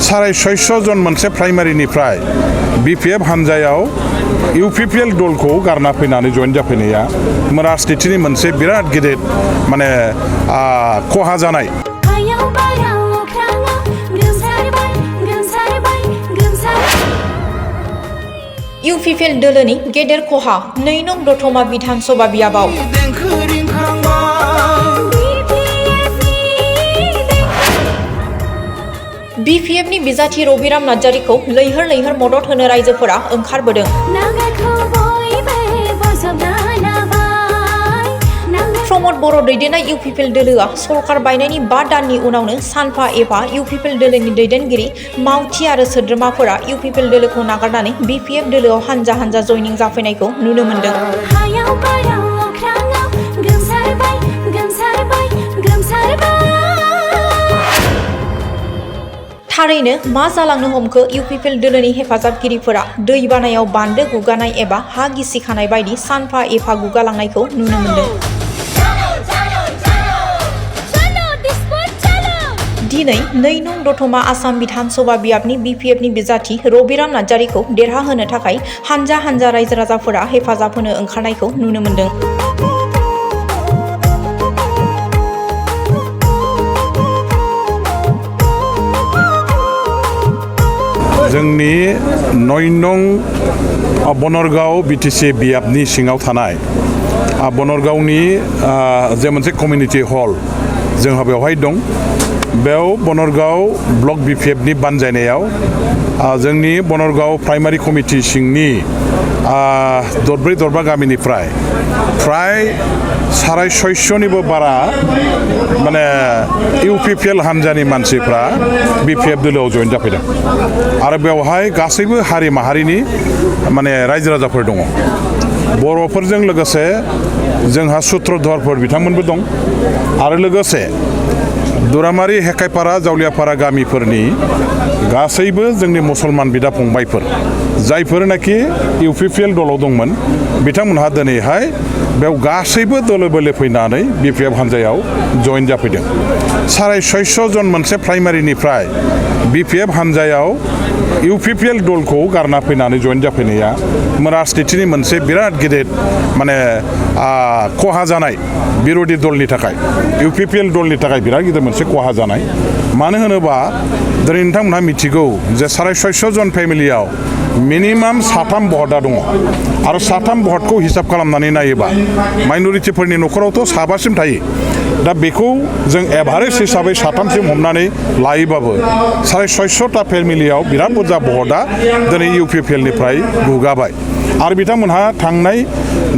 650 जन मोनसे प्राइमारिनिफ्राय BPF हानजायाव UPPL दलखौ गारना फैनानै जइन जाफैनाया राजनितिनि मोनसे बिराद गिदिर माने खहा जानाय UPPL दोलोनि गेदेर खहा 2 नं दतमा बिधानसभा बियाबाव BPF नि बिजाथि रबिराम नार्जारिखौ लैहोर मदद होनो रायजोफोरा ओंखारबोदों। प्रमद बर' दैदेननाय UPPL दोलोआ सरकार बायनायनि 5 दाननि उनावनो सानफा एफा UPPL दोलोनि दैदेनगिरि मावथि आरो सोद्रोमाफोरा UPPL दोलोखौ नागारनानै BPF दोलोआव हानजा जयनिं जाफैनायखौ नुनो मोनदों। थारैनो मा जालांनो हमखो UPPL दोलोनि हेफाजाबगिरिफोरा दै बानायाव बान्दो गुगानाय एबा हा गिसिखानाय बायदि सानफा एफा गुगालांनायखौ नुनो मोनदों। दिनै 2 नं दतमा आसाम बिधानसभा बियाबनि BPF नि बिजाथि रबिराम नार्जारिखौ देरहाहोनो थाखाय हानजा रायजो राजाफोरा हेफाजाब होनो ओंखारनायखौ नुनो मोनदों। जोंनि 9 नं बनरगाव BTC बियाबनि सिङाव थानाय बनरगावनि जे मोनसे कमिउनिटि हल जोंहा बेवहाय दं। बेयाव बनरगाव ब्लक BPF नि बानजायनायाव जोंनि बनरगाव प्राइमारि कमिटि सिंनि दरब्रै दरबा गामिनिफ्राय फ्राय 650 निबो बारा माने UPPL हानजानि मानसिफ्रा BPF दोलोआव जइन जाफैदों आरो बेवहाय गासैबो हारि माहारिनि माने रायजो राजाफोर दङ। बर'फोरजों लोगोसे जोंहा सुत्रधरफोर बिथांमोनबो दं आरो लोगोसे दुरामारि हेकाइपारा जावलियापारा गामिफोरनि गासैबो जोंनि मुसलमान बिदा फंबायफोर जायफोरनाखि UPPL दलाव दंमोन बिथांमोनहा दिनैहाय बेयाव गासैबो दोलो बोलो फैनानै BPF हानजायाव जइन जाफैदों। 650 जन मोनसे प्राइमारिनिफ्राय BPF हानजायाव UPPL दलखौ गारना फैनानै जइन जाफैनाया राजनितिनि मोनसे बिराद गिदिर माने खहा जानाय बिरोधी दलनि थाखाय UPPL दलनि थाखाय बिराद गिदिर मोनसे खहा जानाय। मानो होनोबा दिनै नोंथांमोनहा मिथिगौ जे 650 जन फेमिलियाव मिनिमाम 3 भटआ दङ आरो 3 भटखौ हिसाब खालामनानै नायोबा माइनरिटिफोरनि न'खरावथ' 7सिम थायो। दा बेखौ जों एभारेज हिसाबै 3सिम हमनानै लायोबाबो 650टा फेमिलियाव बिराद बुरजा भटआ दिनै UPPL निफ्राय गुगाबाय आरो बिथांमोनहा थांनाय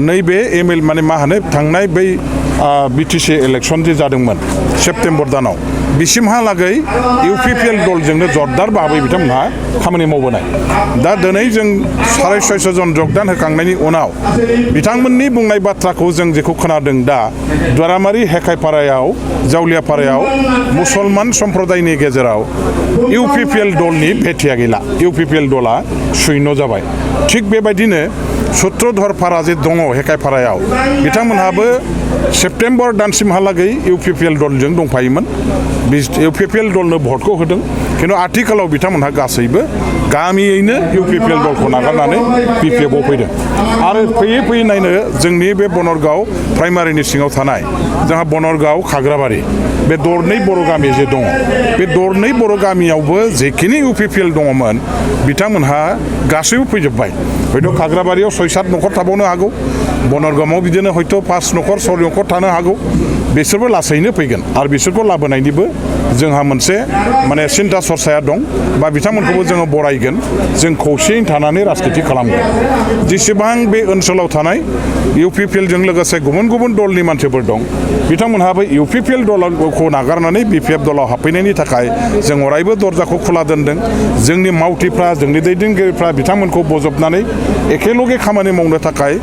नैबे ML माने मा होनो थांनाय बै BTC इलेक्शन जे जादोंमोन सेप्तेम्बर दानाव बिसिमहालागै UPPL दलजोंनो जरदार भाबै बिथांमोनहा खामानि मावबोनाय। दा दिनै जों 650 जन जगदान होखांनायनि उनाव बिथांमोननि बुंनाय बाथ्राखौ जों जेखौ खोनादों दा दुरामारि हेकाइपारायाव जावलियापारायाव मुसलमान सम्प्रदायनि गेजेराव UPPL दलनि भेटिया गैला। UPPL दला शून्य जाबाय। थिग बेबायदिनो सुत्रधरपारा जे दङ हेकाइपारायाव बिथांमोनहाबो सेप्तेम्बर दानसिमहालागै UPPL दलजों दंफायोमोन। UPPL दलनो भटखौ होदों खिन्थु आथिखालाव बिथांमोनहा गासैबो गामियैनो UPPL दलखौ नागारनानै BPFआव फैदों आरो फैयै नायनो जोंनि बे बनरगाव प्राइमारिनि सिङाव थानाय जोंहा बनरगाव खाग्राबारि बे दरनै बर' गामि जे दङ बे दरनै बर' गामियावबो जेखिनि UPPL दङमोन बिथांमोनहा गासैबो फैजोब्बाय। हयथ' खाग्राबारियाव 6-7 न'खर थाबावनो हागौ, बनरगावआव बिदिनो हयथ' 5 न'खर 6 न'खर थानो हागौ। बिसोरबो लासैनो फैगोन आरो बिसोरखौ लाबोनायनिबो जोंहा मोनसे माने सिन्था सरसाया दं बा बिथांमोनखौबो जोङो बरायगोन। जों खौसेयै थानानै राजनिति खालामगोन। जेसेबां बे ओनसोलाव थानाय UPPL जों लोगोसे गुबुन गुबुन दलनि मानसिफोर दं बिथांमोनहाबो UPPL दलखौ नागारनानै BPF दलाव हाबफैनायनि थाखाय जों अरायबो दरजाखौ खुला दोनदों। जोंनि मावथिफ्रा जोंनि दैदेनगिरिफ्रा बिथांमोनखौ बजबनानै एखेलगे खामानि मावनो थाखाय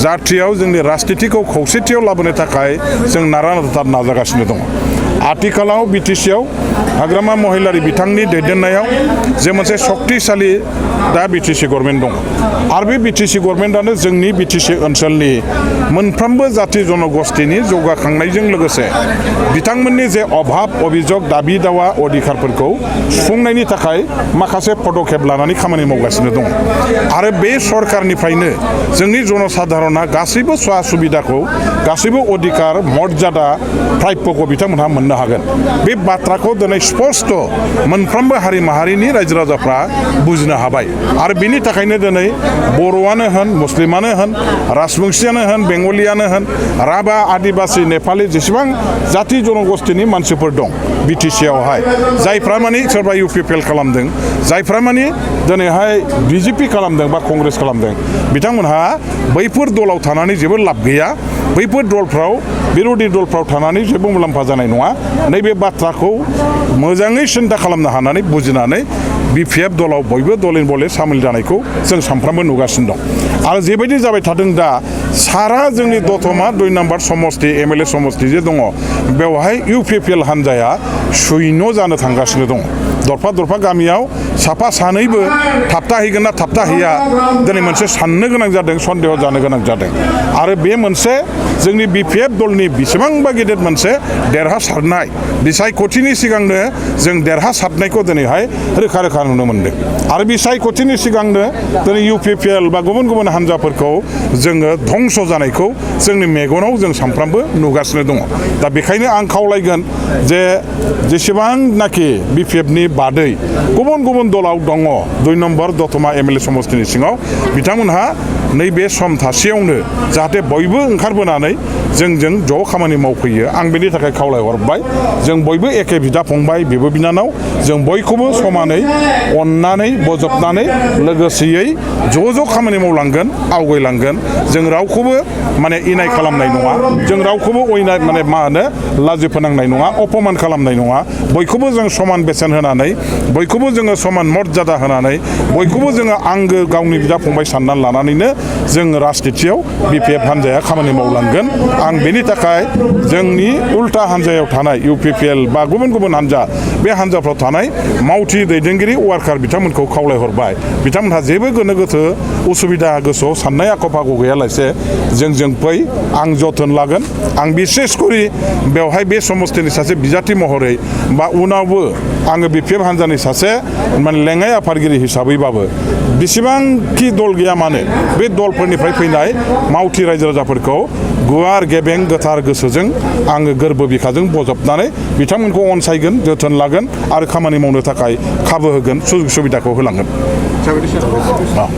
जाथियाव जोंनि राजनितिखौ खौसेथियाव लाबोनो थाखाय जों नारा नाथा नाजागासिनो दङ आथिखालाव बिटिसिआव हाग्रामा महिलारि बिथांनि दैदेननायाव जे मोनसे शक्तिशाली दा बिटिसि गभर्नमेन्ट दं आरो बे बिटिसि गभर्नमेन्टआनो जोंनि बिटिसि ओनसोलनि मोनफ्रोमबो जाति जनगोष्ठीनि जौगाखांनायजों लोगोसे बिथांमोननि जे अभाब अभियोग दाबि दावा अधिकारफोरखौ सुफुंनायनि थाखाय माखासे पदक्षेप लानानै खामानि मावगासिनो दं आरो बे सरकारनिफ्रायनो जोंनि जनसाधारणा गासैबो सुवा सुबिदाखौ गासैबो अधिकार मर्यादा प्राप्यखौ बिथांमोनहा मोननो हागोन बे बाथ्राखौ दिनै स्पष्ट मोनफ्रोमबो हारि माहारिनि रायजो राजाफ्रा बुजिनो हाबाय आरो बेनि थाखायनो दिनै बर'आनो होन मुस्लिमानो होन राजबंशियानो होन बेंगलियानो होन राभा आदिबासी नेपालि जेसेबां जाति जनगोष्ठीनि मानसिफोर दं बिटिसिआवहाय जायफ्रा माने सोरबा इउपिपिएल खालामदों जायफ्रा माने दिनैहाय बिजेपि खालामदों बा कंग्रेस खालामदों बिथांमोनहा बैफोर दलाव थानानै जेबो लाब गैया बैफोर दलफ्राव बिरोधि दलफ्राव थानानै जेबो मुलाम्फा जानाय नङा नैबे बाथ्राखौ मोजाङै सिन्था खालामनो हानानै बुजिनानै बिपिएफ दलाव बयबो दलिन बले सामिल जानायखौ जों सानफ्रामबो नुगासिनो दं आरो जेबायदि जाबाय थादों दा सारा जोंनि दतमा 2 नम्बर समस्ति एमएलए समस्ति जे दङ बेवहाय इउपिपिएल हान्जाया शून्य जानो थांगासिनो दङ दरफा दरफा गामियाव साफा सानैबो थाबथाहैगोन ना थाबथाहैया दिनै मोनसे साननो गोनां जादों सन्देह जानो गोनां जादों आरो बे मोनसे जोंनि बिपिएफ दलनि बेसेबांबा गेदेर मोनसे देरहासारनाय बिसायख'थिनि सिगांनो जों देरहासारनायखौ दिनैहाय रोखा रोखा नुनो मोनदों आरो बिसायख'थिनि सिगांनो दिनै इउपिपिएल बा गुबुन गुबुन हान्जाफोरखौ जोङो धंस जानायखौ जोंनि मेगनाव जों सानफ्रामबो नुगासिनो दङ दा बेखायनो आं खावलायगोन जे जेसेबांनाखि बिपिएफनि बादै गुबुन गुबुन दलाव दङ 2 नम्बर दतमा एमएलए समस्तिनि सिङाव बिथांमोनहा नैबे सम थासेयावनो जाहाथे बयबो ओंखारबोनानै जोंजों ज' खामानि मावफैयो आं बेनि थाखाय खावलायहरबाय जों बयबो एखे बिदा फंबाय बिब' बिनानाव जों बयखौबो समानै अननानै बजबनानै लोगोसेयै ज' खामानि मावलांगोन आवगायलांगोन जों रावखौबो माने इनाय खालामनाय नङा जों रावखौबो अयनाय माने मा होनो लाजि फोनांनाय नङा अपमान खालामनाय नङा बयखौबो जों समान बेसेन होनानै बयखौबो जोङो समान मर्यादा होनानै बयखौबो जोङो आंगो गावनि बिदा फंबाय साननानै लानानैनो जों राजनितियाव बिपिएफ हान्जाया खामानि मावलांगोन आं बेनि थाखाय जोंनि उल्टा हान्जायाव थानाय इउपिपिएल बा गुबुन गुबुन हान्जा बे हान्जाफ्राव थानाय मावथि दैदेनगिरि वार्कार बिथांमोनखौ खावलायहरबाय बिथांमोनहा जेबो गोनो गोथो उसुबिदा गोसोआव साननाय आख' फाख' गैयालासे जों फै आं जोथोन लागोन आं बिसेस करि बेवहाय बे समस्तिनि सासे बिजाथि महरै बा उनावबो आङो बिपिएफ हान्जानि सासे माने लेङाइ आफादगिरि हिसाबैबाबो बेसेबांखि दल गैया मानो बे दलफोरनिफ्राय फैनाय मावथि रायजो राजाफोरखौ गुवार गेबें गोथार गोसोजों आङो गोरबो बिखाजों बजबनानै बिथांमोनखौ अनसायगोन जोथोन लागोन आरो खामानि मावनो थाखाय खाबु होगोन सुजुग सुबिदाखौ होलांगोन